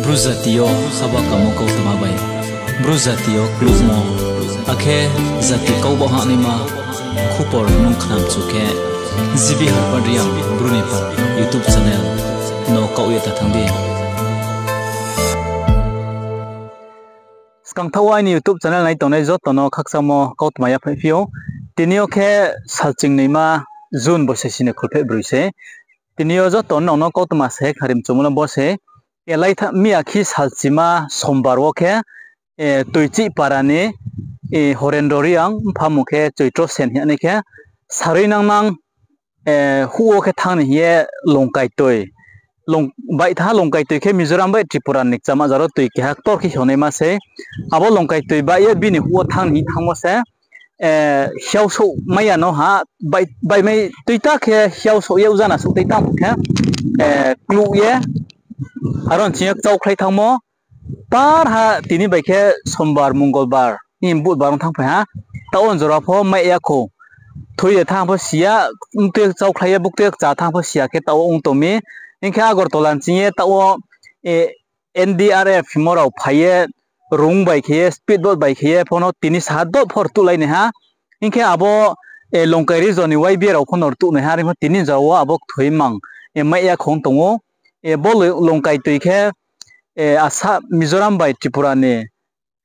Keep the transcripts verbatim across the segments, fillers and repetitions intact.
Bru jati yo haba kamo kautma bai, Bru jati yo klubmo, akhe jati kau baoh hahnaima khupor nung khnamchu khe, G B Harpad Reang Bru ni pal YouTube channel no kaoh ye ta thanng di. Skang thaoh wo aini YouTube channel nai tongnai joto no khakchangmo kautma yaphaihphi ou. Tini yo khe salching noima June bo se sini kholpheh broi se. Tini yo joto no nang no kautma se khnari mchumo le bo se. Elai tha-, miya khe salchima Sombar wo khe, Toichih para ni, Horendro Reang, mpha mung khe Choitro Sen hing ye nai khe, sarui nang nang, houh wo khe thanng ni hing ye Longkai toi. Baih tha Longkai toi khe Mizoram bai Tripura ni kchama jaro toi keha ktor khe hingnaima sei. Abo Longkai toi baih ye bini houh wo thanng ni hing thanngmo se, hiao souh mai ya no ha, baih, baihmai tuita khe hiao souh ye ujana souh tui tang khe, kluh ye, aro ni ching ye kchaukhlai thanngmo, par ha tini bai khe Sombar, Mongolbar, Budbar ong thanngphai ha, taoh wo jora pho mai ya khou. Thoi ye thanng pho si ya, mtui kchaukhlai ye buktui kcha thanng pho si ya khe taoh wo ong tong mi. Hing khe Agartala ni ching ye taoh wo, N D R F hingmo rao phai ye, rung bai khe ye, speed boat bai khe ye, pho no tini saha dop pho rtuhlai nai ha. Hing khe abo, Longkai region ni Y B A rao pho no rtuh nai ha, are pho tini jora wo abo kthoi mang, mai ya khou tong ou. Bo Longkai toi khe, Mizoram bai Tripura ni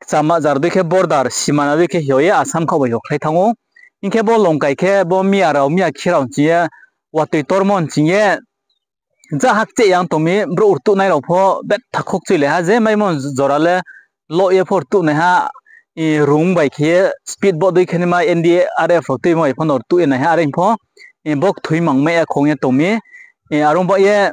kchama jar dei khe border, simana dei khe hio ye Assam khaoh bai hokhlai thanng ou. Hing khe bo Longkai khe bo miya rao, miya khe rao ching ye watoi tormo ching ye, ja hakcheh yang tong mi, brouh rtuhnai rao pho betha khoukchuilai ha, je maimo jora le loh ye pho rtuh nai ha, rung bai khe ye speed boat dei khe naima N D R F rao tuimo bai pho no rtuh ye nai ha, are pho, bo kthoi mang mai ya khou ye tong mi, are ong baoh ye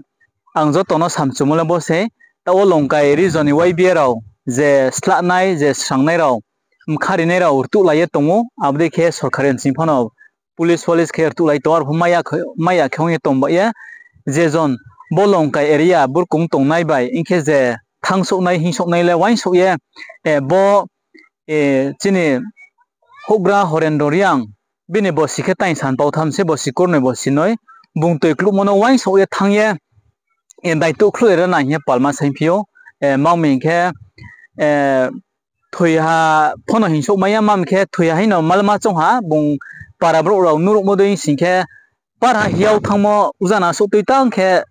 ang joto no samchumo le bo sei, taoh wo Longkai region ni Y B A rao, je slahnai, je srangnai rao, mkharinai rao rtuhlai ye tong ou, abo dei khe sorkari ni ching pho no police police khe rtuhlai tong, arpho mai ya khe ong ye tong baoh ye, je jon bo Longkai area burkong tongnai bai, hing khe je thanngsouhnai hingsouhnai le uaingsouh ye, bo, chini houhgra Horendro Reang, bini bosi khe taing san pau tham se, bosi kurnoi bosi noi, bung toi kluhmo no uaingsouh ye thanng ye, daituh khluh ye rana hing ye palma saingphi ou, ma mi hing khe, thoi ha pho no hingsouh mai ya, ma mi khe thoi ha hing no malma choung ha, bung para brouh rao nuhruhmo dei sing khe, par ha hiao thanngmo ujana souh tui tang khe,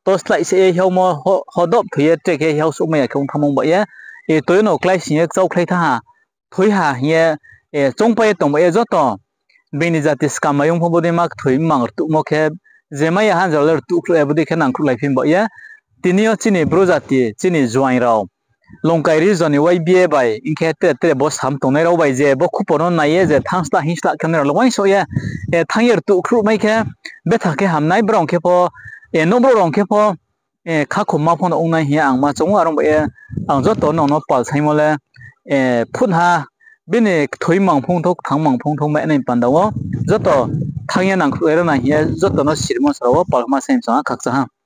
torchlight se ye hiaomo, hodop thoi ye tre khe hiao souh mai ya khe ong thanngmo baoh ye, toi no klái sing ye kchaukhlai thanng ha, thoi ha hing ye, choungpai ye tong baoh ye joto, bini jati skam mayung pho bodei ma kthoi mang rtuhmo khe, je mai ya ha jora le rtuh khluh ye bodei khe nangkhruhlaiphi baoh ye, tini yo chini Bru jati, chini juaing rao, Longkai region ni Y B A bai, hing khe tre tre bo sam tongnai rao bai je bo khupor no nai ye je thanngslah hingslah khe nai rao le uaingsouh ye, thanng ye rtuh khluh mai khe, betha khe hamnai brao khe pho, nouh brouh rao khe pho, khakhomma pho no ong nai hing ye ang ma choung ou, are ong baoh ye, ang joto nang no pal saingmo le, phut ha, bini kthoi mang phungthou, kthang mang phungthou mai nai panda wo, joto thanng ye nangkhruhlai rana hing ye joto no sirimo sara wo palma saing choung ha, khakchang ha.